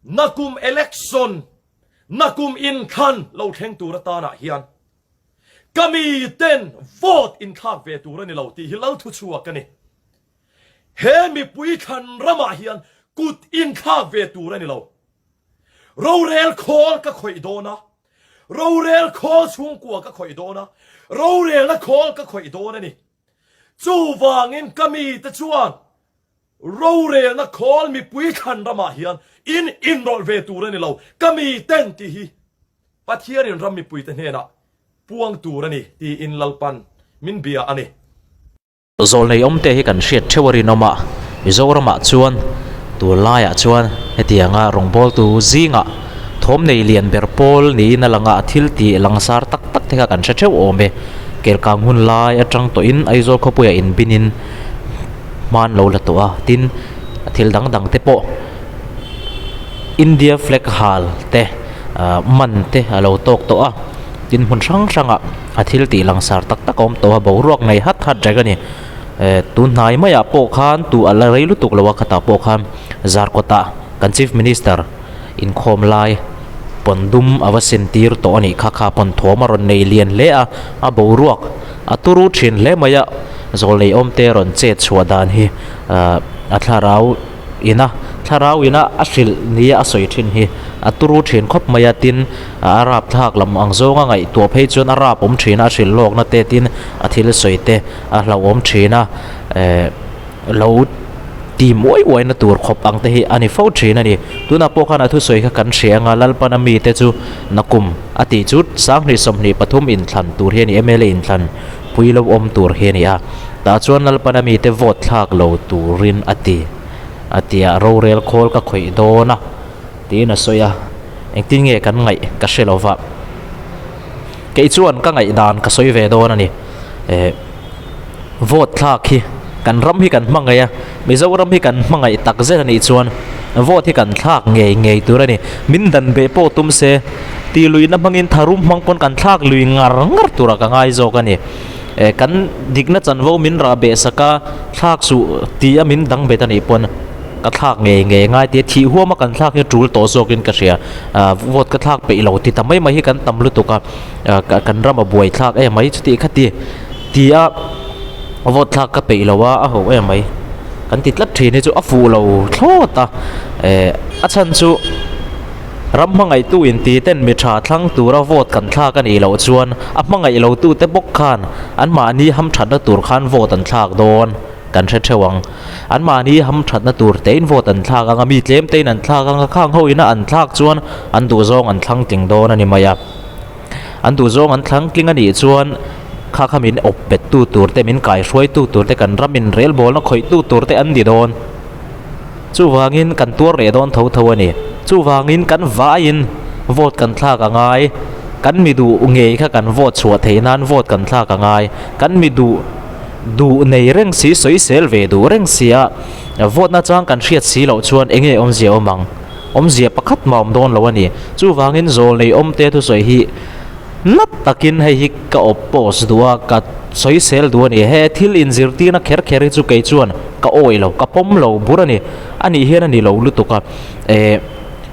Nakum election, nakum inthlan lo thleng tur atanah hian ka mi ten vote inthlak ve tur a ni lo tih hi lal thuchhuak a ni. He mipui thlan ramah hian kut inthlak ve tur a ni lo. Rorel khawl ka khawih dawn a, rorel khawl chhungkua ka khawih dawn a, rorelna khawl ka khawih dawn a ni. Chuvangin ka mite chuan rorelna khawl mipui thlan ramah hian in inrawlh ve tur a ni lo, ka miten tih hi Pathianin ram mipuite hnenah puang tur a ni tiin Lalpan min bia a ni. Zawlnei awmte hi kan hriat theuh a rinawm a, Mizoramah chuan tunlaiah chuan hetianga rawngbawltu zingah thawm nei lian ber pawl niin a lang a, a thil tih langsar tak tak te kha kan hre theuh awm e. Kelkang hun lai atang tawhin Aizawl khawpuiah inbinin hman lo la tawh a, tin thil dang dang te pawh India flag hal te man te a lo tawk tawh a. Tin hmun hrang hrangah a thil tih langsar tak tak a awm tawh a, boruak nei hat hat reng a ni. Eh tun hnai maiah pawh khan tu a la rei lutuk lo a, khatah pawh khan Zarkawtah kan Chief Minister inkhawm lai pawn dum a va sin tir tawh a nih kha, kha pawn thawm a rawn nei lian hle a, a boruak a turu thin hle mai a, zawlnei awmte rawn chet chhuah dan hi ah a thlarau ina thlarau ina a hrilh nia a sawi thin hi a turu thin khawp mai a, tin a rap thlak lam ang zawnga ngaihtuah phei chuan a rap awm thin a, a hrilh lawkna te tin a thil sawi te a hlauhawm thin a, eh lo ti muai uai na tur khawp ang te hi a ni fo thin a ni. Tunah pawh khan a thusawi kha kan hria anga Lalpana mite chu nakum a tih chu sanghnih 23 inthlan tur hi a ni, mla inthlan pui lo awm tur hi a ni a, tah chuan Lalpana mite vote thlak lo turin a ti a ti a, rorel khawl ka khawih dawn a tiin a sawi a, engtin nge kan ngaih ka hre lo va, kei chuan ka ngaih dan ka sawi ve dawn a ni, eh vote thlak hi kan ram hi kan hmangaih a, Mizoram hi kan hmangaih tak zet a nih chuan vote hi kan thlak ngei ngei tur a ni, min dan beh pawh tum se tih luihna hmangin tharum hmang pawn kan thlak lui ngar ngar turah ka ngai zawk a ni, eh kan dikna chanvo min rah beh sak a thlak suh tih a min dang bet a nih pawn ka thlak ngei ngei ngai tia thih huam a kan thlak hi tul tawh zawkin ka hria, ah vote ka thlak peih lo ti ta mai mai hi kan tam lutuk a, ah kan ram a buai thlak em mai chutih kha ti ti a vote thlak ka peih lo a a ho em mai kan ti tlat thin hi chu a fuh lo thlawt a eh a chhan chu ram hmangaihtu in ti ten mi tha thlang tura vote kan thlak a nih loh chuan a hmangaih lo tu te bawk khan an mahni hamthatna tur khan vote an thlak dawn kan hre theuh ang an mahni hamthatna tur te in vote an thlak ang a mi tlem te in an thlak ang a khang ho ina an thlak chuan an duhzawng an thlang tling dawn a ni mai a. An duhzawng an thlang tling a nih chuan kha kha min awp bet tu tur te, min kaihruai tu tur te, kan ram in relbawlna khawih tu tur te an ni dawn. Chuvangin kan tuar leh dawn tho tho a ni. Chuvangin kan vaiin vote kan thlak a ngai. Kan mi duh ngei kha kan vote chhuah theih nan vote kan thlak a ngai. Kan mi duh duh nei reng si, sawisel ve duh reng si a, vote nachang kan hriat si loh chuan eng nge awmzia awm ang? Awmzia pakhat mah awm dawn lo a ni. Chuvangin zawlnei awmte thusawi hi nat takin hei hi ka oppose duh a, ka sawisel duh a ni. He thil inzirtirna kher kher hi chu kei chuan ka awih lo, ka pawm lo bur a ni. A nih hian a ni lo lutuk a. Eh,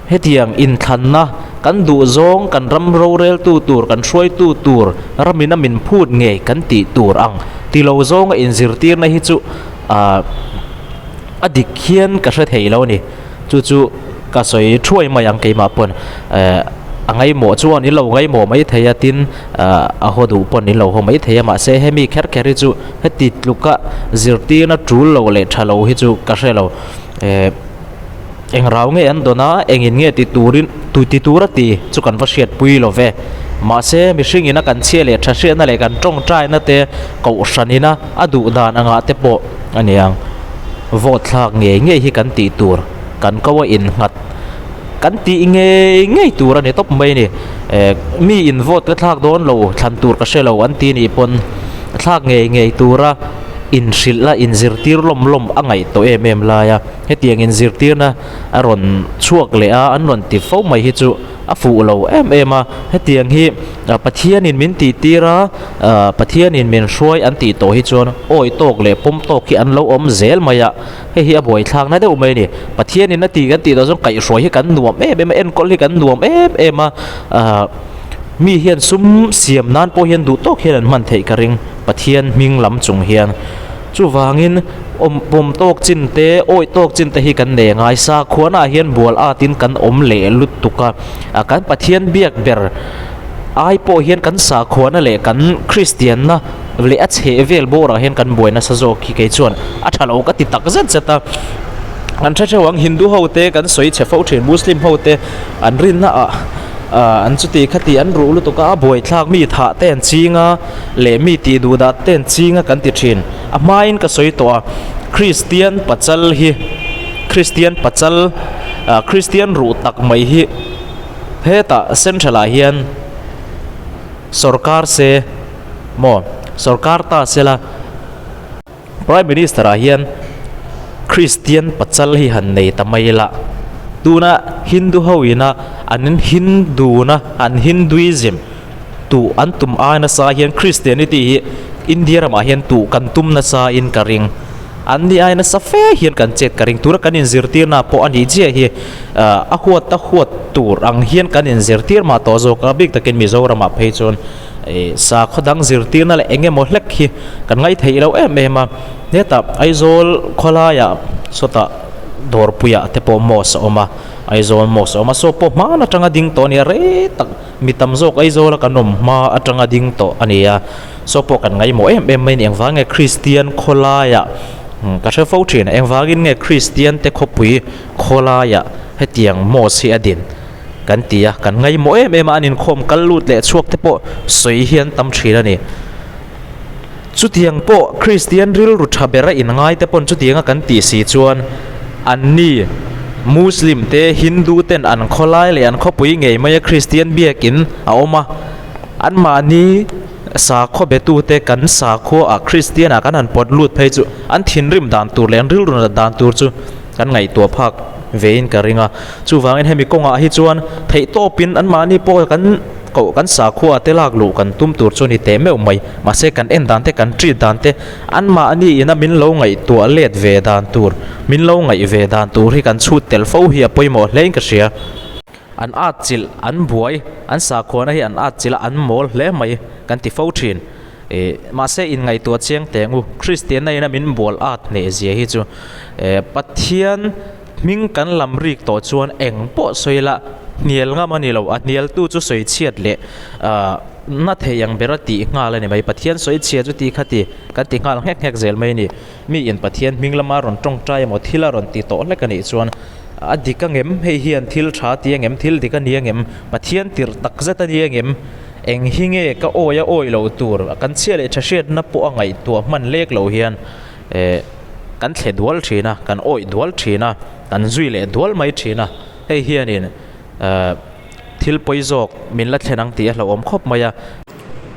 hetiang inthlanna kan duh zawng, kan ram roreltu tur, kan hruaitu tur, ramina min phut ngei kan tih tur ang ti lo zawnga inzirtirna hi chu ah a dik hian ka hre thei lo a ni. Chu chu ka sawi thuai mai ang keimah pawn eh a ngaimawh chuan in lo ngaimawh mai thei a tin ah a haw duh pawn in lo haw mai thei a mahse hemi kher kher hi chu heti tluka zirtirna tul lo leh tha lo hi chu ka hre lo eh eng rau nge an dawn a engin nge ti turin tu ti tur a ti chu kan va hriatpui lo ve mahse mihring ina kan chhia leh tha hriatna leh kan tawngtaina te kohhran ina a duh dan angah te pawh a ni ang. Vote thlak ngei ngei hi kan tih tur, kan ko a innghat kan tih ngei ngei tur a ni tawp mai a ni. Eh mi in vote ka thlak dawn lo, thlan tur ka hre lo an ti nih pawn thlak ngei ngei tura inhrilh a inzirtir lawm lawm a ngaih tawh em em lai a. Hetiang inzirtirna a rawn chhuak leh a, an rawn ti fo mai hi chu. a fuh lo em em a, hetiang hi Pathianin min tih tir a, Pathianin min hruai an tih tawh hi chuan awi tawk leh pawm tawk hi an lo awm zel mai a, hei hi a buaithlak na deuh mai a ni. Pathianin a tih kan tih tawh chuan kaihhruai hi kan nuam em em a, enkawl hi kan nuam em em a, mi hian sum siam nan pawh hian duh tawk hian an hman theih ka ring Pathian hming lam chung hian. Chuvangin awm pawm tawk chin te, awih tawk chin te hi kan nei ngai. Sakhuana ah hian bual atin kan awm leh lutuk a, kan Pathian biak ber ai pawh hian kan sakhuana leh kan Kristianna leh a chheh vel bawrah hian kan buai nasa zawk hi kei chuan a tha lo ka ti tak zet zet a. Kan hre theuh ang Hindu ho te kan sawi chhe fo thin, Muslim ho te an rinna ah an chuti khati an ruh lutuk a, a buaithlak mi thah te an ching a. leh mi tih duh dah ten ching a kan ti thin. A hmain ka sawi tawh a, Kristian pachal hi Kristian pachal ah Kristian ruh tak mai hi hetah central ah hian sawrkar se maw sawrkar ta sela Prime Minister ah hian Kristian pachal hi han nei ta mai la, tuna Hindu ho ina an Hindu na an Hinduism tuh an tum ai nasa hian Christianity hi India ramah hian tuh kan tum nasa in ka ring. An ni ai nasa fe hian kan chet ka ring. Tuna kan inzirtirna pawh a nih chiah hi a huat a huat tur ang hian kan inzirtir mah tawh zawk a, bik takin Mizoramah phei chuan sakhaw dang zirtirna leh eng emaw hlek hi kan ngaihtheih loh em em a. Hetah Aizawl khawlaiah sawtah dawrpuiah te pawh mosque a awm a, Aizawl mosque a awm a, saw pawh hman atanga ding tawh a nia rei tak. Mi tam zawk Aizawla kan awm hma atanga ding tawh a ni a, saw pawh kan ngaihmawh em em mai a ni. Engvang nge Kristian khawlaiah ka hre fo thin a, engvangin nge Kristian te khawpui khawlaiah hetiang mosque hi a din kan ti a, kan ngaihmawh em em a, an inkhawm kal lut leh chhuak te pawh sawi hi an tam thin a ni. Chutiang pawh Kristian rilru tha bera inngai te pawn chutianga kan tih si chuan anni Muslim te Hindu ten an khawlai leh an khawpui ngei maia Kristian biakin a awm a, anmahni sakhaw betute kan sakhua ah Kristian ah kan han pawt lut phei chu an thinrim dan tur leh an rilru nat dan tur chu kan ngaihtuah phak vein ka ring a. Chuvangin hemi kawngah hi chuan theihtawpin anmahni pawh kan. Koh kan sakhua te lak luh kan tum tur chu ni teh meuh mai. Mahse kan en dan te kan treat dan te anmahni ina min lo ngaihtuah let ve dan tur, min lo ngaih ve dan tur hi kan chhut tel fo hi a pawimawh hle in ka hria. An at chilh, an buai, an sakhuana hi an at chilh a, an mawl hle mai kan ti fo thin. Eh, mahse inngaihtuah chiang teh ang u, Kristianna ina min bual at hneh zia hi chu eh Pathian, Hming kan lam rik tawh chuan eng pawh sawi la, hnial ngam a ni lo. A hnialtu chu sawi chhiat leh na thei ang ber a tih nghal a ni mai. Pathian sawi chhia chu ti kha ti kan ti nghal nghek nghek zel mai a ni. Mi in Pathian hming lama rawn tawngtai emaw thil a rawn ti tawh hlek a nih chuan a dik angem? Hei hian thil tha ti angem? Thil dik a ni angem? Pathian tirh tak zet a ni angem? Eng hi nge ka awi a awi loh tur? Kan chhia leh tha hriatna pawh a ngaihtuah hman lek lo hian. Eh, kan thle dual thin a, kan awih dual thin a, kan zui leh dual mai thin a, hei hianin eh thil pawi zawk min la thlen ang tih a hlauhawm khawp mai a.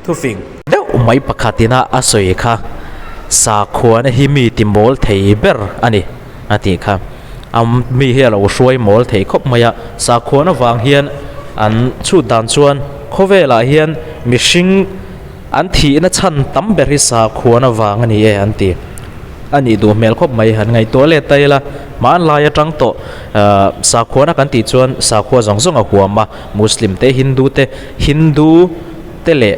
Thufing deuh mai pakhatin a a sawi kha, Sakhuana hi mi ti mawl thei ber a ni a tih kha. A mi hi a lo hruai mawl thei khawp mai a, sakhuana vang hian an chhut dan chuan khawvelah hian mihring, An thihna chhan tam ber hi sakhuan avang a ni e an ti. A nih duh hmel khawp mai, han ngaihtuah let ta ila, hmanlai atang tawh sakhuana kan tih chuan sakhua zawng zawng a huam a, Muslim te, Hindu te, Hindu te leh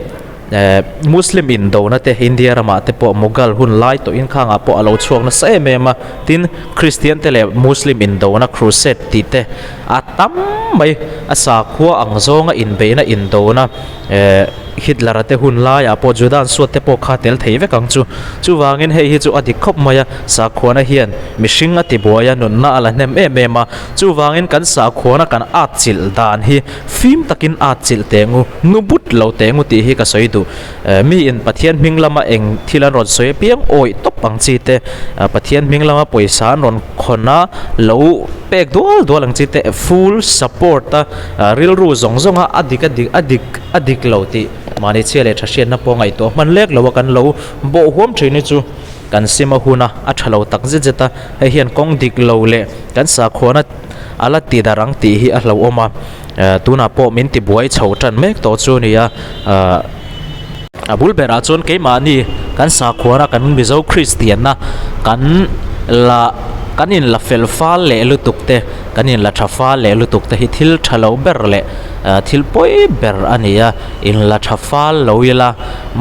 Muslim indona te India ramah te pawh Mughal hun lai tawh inkhangah pawh a lo chhuak nasa em em a, tin Kristian te leh Muslim indona Crusade tih te a tam mai, a sakhua ang zawnga inbeihna indona. Eh, Hitler-a te hun laiah pawh Juda an suat te pawh kha tel thei vek ang chu. Chuvangin hei hi chu a dik khawp mai a, sakhuana hian mihring a ti buai a, nunna a la hnem em em a. Chuvangin kan sakhuana kan at chilh dan hi fim takin at chilh teh ngu, nu but lo teh ngu tih hi ka sawi duh. Eh, miin Pathian hming lama eng thil an rawn sawi apiang awih tawp ang chi te, Pathian hming lama pawisa an rawn khawn a, lo pek dual dual ang chi te, full support a, Rilru zawng zawnga a dik a dik a dik a dik lo tih mahni chhia leh tha hriatna pawh ngaihtuah hman lek lo a kan lo bawh huam thin hi chu kan sim a hun a, a tha lo tak zet zet a, hei hian kawng dik lo leh kan sakhuana a la ti darh ang tih hi a hlauhawm a. Tunah pawh min tibuai chho tan mek tawh chu a ni a ahh a bul berah chuan keimahni kan sakhuana kan Mizo Kristianna kan la kan inla fel fal leh lutuk te kan inla tha fal leh lutuk te hi thil tha lo ber leh ah thil pawi ber a ni a inla tha fal lo ila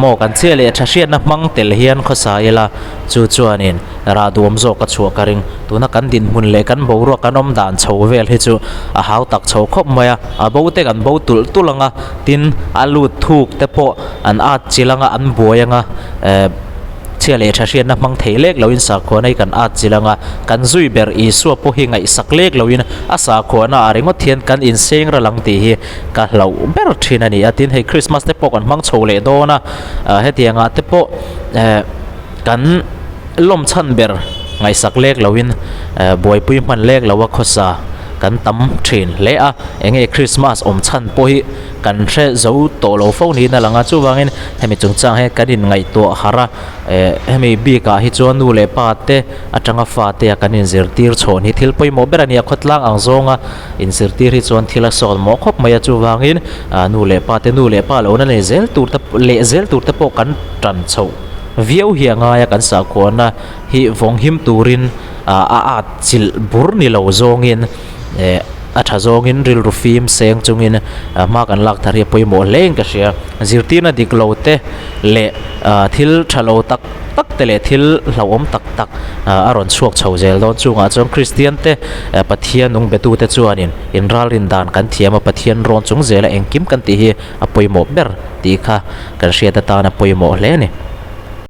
maw kan chhia leh tha hriatna hmang tel hian khawsa ila chu chuanin Rah duam zawk a chhuah ka ring. Tuna kan dinhmun leh kan boruak kan awm dan chho vel hi chu a hau tak chho khawp mai a, a bo te kan bo tulh tulh ang a, tin a lut thuk te pawh an at chilh ang a, an buai ang a, eh chhia leh tha hriatna hmang thei lek loin sakhuana hi kan at chilh ang a, kan zui ber Isua pawh hi ngaihsak lek loin a sakhuana ah ringawt hian kan inseng ral ang tih hi ka hlauh ber thin a ni a, tin hei Christmas te pawh kan hmang chho leh dawn a, hetiang ah te pawh eh. Kan lawm chhan ber ngaihsak lek loin buaipui hman lek loa khawsa kan tam thin hle a, enge Christmas awm chhan pawh hi kan hre zo tawh lo fo niin a lang a, chuvangin hemi chungchang hi kan inngaihtuah harh a, hemi bikah hi chuan nu leh pa te atanga fate a kan inzirtir chhawn hi thil pawimawh ber a ni a, khawtlang ang zawnga inzirtir hi chuan thil a sawn mawh khawp mai a, chuvangin nu leh pa te nu leh pa lohna nei zel tur te leh zel tur te pawh kan tan chhoh. Viau hi a ngai a, kan sakhuana hi vawng him turin a at chilh bur ni lo zawngin eh a tha zawngin rilru fim seng chungin hma kan lak thar hi a pawimawh hle in ka hria. Zirtirna dik lo te leh thil tha lo tak tak te leh thil hlauhawm tak tak a rawn chhuak chho zel dawn chungah chuan Kristian te Pathian nung betute chuanin inralrin dan kan thiam a, Pathian rawn chung zela engkim kan tih hi a pawimawh ber tih kha kan hriat atana pawimawh hle a ni.